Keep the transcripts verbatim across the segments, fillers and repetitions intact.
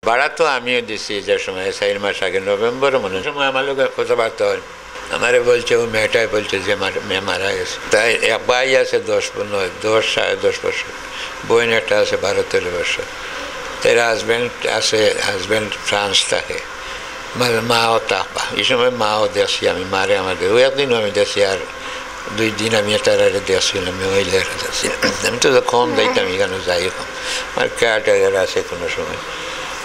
ভাড়া তো আমিও দিছি, যে সময় চাইর মাস আগে, নভেম্বরে মনে হয়, সময় আমার লগে কথাবার্তা হয়। আমারে বলছে, ও মেয়েটাই বলছে যে মার-, মেয়ে মারা গেছে। তাই এক ভাই আছে দশ, পনেরো, দশ, সাড়ে দশ বছর, বোন একটা আছে বারো তেরো বছর। তার হাজব্যান্ড আছে, হাজব্যান্ড ফ্রান্স থাকে। মানে মাও তা, এই সময় মাও দেখছি আমি, মারে আমাদের ওই একদিনও আমি দেখছি, আর দুই দিন আমি তারারে দেখছিলাম, আমি ওই লেখা দেখছিলাম। আমি তো কম যাইতাম, এখানে যাই কম। আমার কেয়ারটেকার আছে কোনো সময়।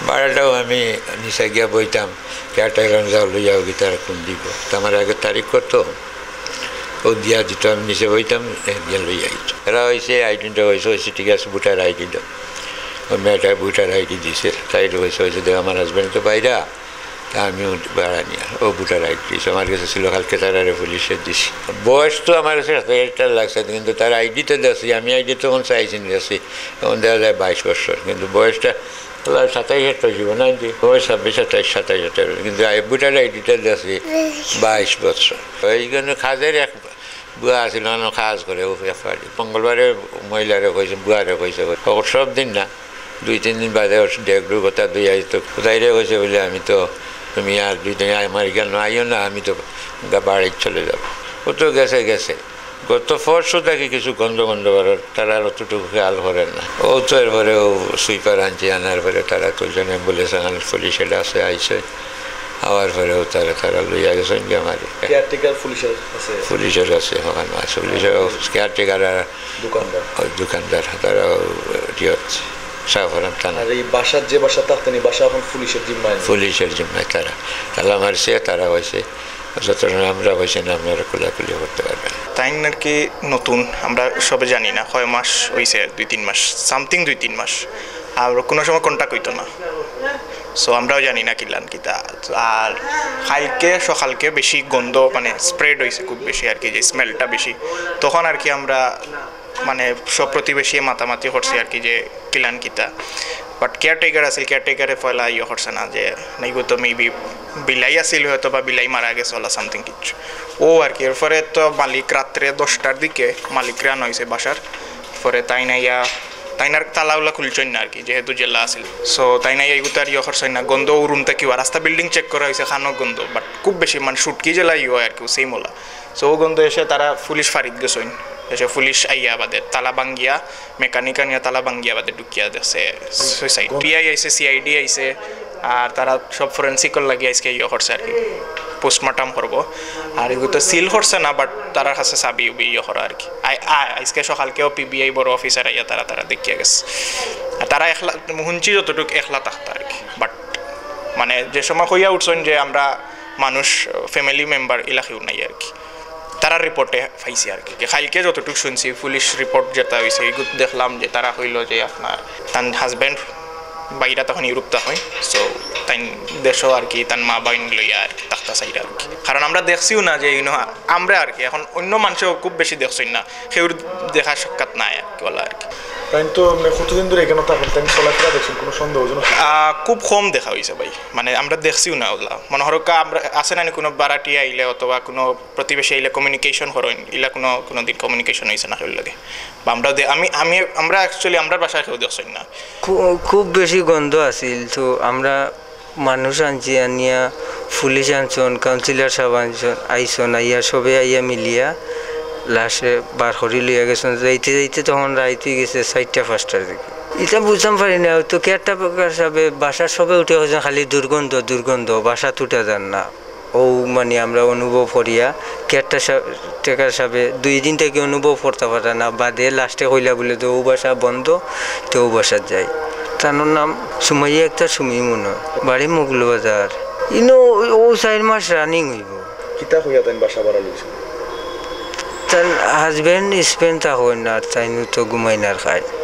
ভাড়াটাও আমি নিচে গিয়া বইতাম, কেয়ারটেকার যাও লইয়া ওগি তারা কোন দিব। তো আমার আগে তারিখ করতো, ও দিয়া দিত, আমি নিচে বইতাম, এ গিয়া লইয়া আইত। এরা হয়েছে, আইডেন্টিটি হয়েছে, হয়েছে, ঠিক আছে, ভোটার আইডি দাও। ওই মেয়েটা ভোটার আইডি দিছে, তাই হয়েছে, হয়েছে, দেখ আমার হাজব্যান্ড তো বাইরা, তা আমিও ভাড়া নিয়ে, ও ভোটার আইডি দিছে, আমার কাছে ছিল কালকে, তারারে পুলিশে দিছি। বয়স তো আমার কাছে সাতাইশ আঠাইশ লাগছে, কিন্তু তার আইডিতে দেখছি, আমি আইডি তখন চাইছি না দেখছি, তখন দেখা যায় বাইশ বছর, কিন্তু বয়সটা সাতাইশ আঠাইশ হইব না, কিন্তু ওই ছাব্বিশ সাতাইশ, সাতাইশ আঠাইশ, কিন্তু আই-, ভোটার আইডিটা দেখছি বাইশ বছর। ওই জন্য কাজের এক বুয়া আছিল, মানে কাজ করে, ও ব্যাপারে মঙ্গলবারে মহিলারে কইছে, বুয়ারে কইছে, ও সব দিন না, দুই তিন দিন বাদে ওর ডেগডু কথা দুই আইতো, কোথায় রে কইছে বলে, আমি তো, তুমি আর দুই দিন আমার এখানে আইও না, আমি তো গা-, বাড়ি চলে যাব। ও তো গেছে, গেছে। গত পরশু থাকি কিছু গন্ধ গন্ধ করার, তারা আর অতটুকু খেয়াল করে না। ও তো এরপরে ও সুইপার আনছে, আনার পরে তারা কইজন অ্যাম্বুলেন্স আনার, পুলিশে ডাকছে, আইছে। আওয়ার পরে ও তারা, তারা লইয়া গেছেন গিয়া মারি। কেয়ারটেকার পুলিশের আছে? পুলিশের আছে, ওখানে আছে। পুলিশের ও কেয়ারটেকার আর দোকানদার। ওই দোকানদার, তারা ইয়ে হচ্ছে, শাহপরান থানা। আর এই বাসার যে বাসা থাকতেন, এই বাসা এখন পুলিশের জিম্মায় নেই? পুলিশের জিম্মায় তারা। তালা মারছে, তারা হয়েছে। যতজন আমরা হয়েছে না, আপনারা খোলাখুলি করতে পারবেন। তাইন আর কি নতুন, আমরা সবে জানি না, কয় মাস হইছে, দুই তিন মাস, সামথিং দুই তিন মাস। আর কোনো সময় কন্ট্যাক্ট হইতো না। সো আমরাও জানি না কিলান কিতা। আর কালকে সকালকে বেশি গন্ধ, মানে, স্প্রেড হইছে খুব বেশি আর কি, যে স্মেলটা বেশি। তখন আর কি আমরা, মানে, সব প্রতিবেশী মাতামাতি করছি আর কি, যে কিলান কিতা। বাট কেয়ারটেকার আছিল, কেয়ারটেকারে পয়লা ইয়ে করছে না, যে নাই তো মেবি বিলাই আছিল হয়তো, বা বিলাই মারা গেছে ওলা সামথিং কিছু। ও আর কি, এরপরে তো মালিক রাত্রে দশটার দিকে মালিকরে আনা হয়েছে বাসার। পরে তাইন আইয়া, তাইন আর তালাউলা খুলছইন না আর কি, যেহেতু জেলা আছিল। সো তাইন আইয়া এগুতার ইয়ে করছইন না, গন্ধ ও রুম থাকিও, আর রাস্তা বিল্ডিং চেক করা হয়েছে, খানো গন্ধ, বাট খুব বেশি মানে শুটকি জেলা ইয়ে হয় আর কি, সেম ওলা। সো ও গন্ধ এসে তারা পুলিশ ফাঁড়িত গেছইন, এসে পুলিশ আইয়া বাদে তালা ভাঙ্গিয়া, মেকানিক আনিয়া তালা ভাঙ্গিয়া বাদে ঢুকিয়া দেখছে সুইসাইড। পিআই আইছে, সিআইডি আইছে, আর তারা সব ফরেন্সিকর লাগি আজকে ইয়ে করছে আর কি, পোস্টমর্টম করবো। আর এগুলো তো সিল করছে না, বাট তারার কাছে চাবি উবি ইয়ে করা আর কি। আই-, আ-, আজকে সকালকেও পিবিআই বড় অফিসার আইয়া তারা, তারা দেখিয়া গেছে। আর তারা একলা, হুনছি যতটুকু একলা থাকতা আর কি। বাট মানে যে সময় কইয়া উঠছইন যে আমরা মানুষ, ফ্যামিলি মেম্বার ইলা কেউ নাই আর কি। তারা রিপোর্টে পাইছি আর কি। কালকে যতটুকু শুনছি, পুলিশ রিপোর্ট যেটা হইছে, এগুত দেখলাম যে তারা কইলো যে আপনার তান হাজব্যান্ড বাইরা তখন ইউরোপ তখন, সো তাই দেশও আর কি তান মা বাইন লইয়া আর কি থাকতা চাইরা আর কি। কারণ আমরা দেখছিও না যে ইনো আমরা আর কি, এখন অন্য মানুষও খুব বেশি দেখছইন না, কেউর দেখা সাক্ষাৎ নাই আর কি, বলা আর কি। তাই তো, মানে, কতদিন ধরে এখানে থাকেন? তাই চলাফেরা দেখছেন, কোনো সন্দেহজনক কিছু? আহ, খুব কম দেখা হইছে ভাই, মানে আমরা দেখছিও না ওলা। মনে হরকা আমরা আছে না নি, কোনো বারাটি আইলে অথবা কোনো প্রতিবেশী আইলে কমিউনিকেশন করইন, ইলা কোনো, কোনো দিন কমিউনিকেশন হইছে না কেউর লগে। বা আমরা দে-, আমি, আমি, আমরা অ্যাকচুয়ালি আমরার বাসায় কেউ দেখছইন না। খু-, খুব বেশি গন্ধ আছিল, তো আমরা মানুষ আনছি, আনিয়া পুলিশ আনছন, কাউন্সিলর সাহেব আনছন, আইছন, আইয়া সবে আইয়া মিলিয়া লাশে বার করি লইয়া গেছন। যাইতে যাইতে তখন রাইত হয়ে গেছে চারটা পাঁচটার দিকে। এটা বুঝতাম পারি না, তো কেয়ারটেকার সাহেব বাসার সবে উঠে কইছন খালি দুর্গন্ধ, দুর্গন্ধ, বাসাত উঠা যার না। ও মানে আমরা অনুভব করিয়া কেয়ারটেকার সাহেবে দুই দিন থাকি অনুভব করতা পারা না, বাদে লাস্টে কইলা বলে তো ও বাসা বন্ধ, তো ও বাসাত যাই। তার নাম সুমাইয়া আক্তার সুমি মনে হয়, বাড়ি মৌলভীবাজার। ইনো ও চাইর মাস রানিং হইব। কিতা কইয়া তাই বাসা ভাড়া লইছে? তার হাজব্যান্ড স্পেন তা হয় না, তাই তো ঘুমাই না আর খায়।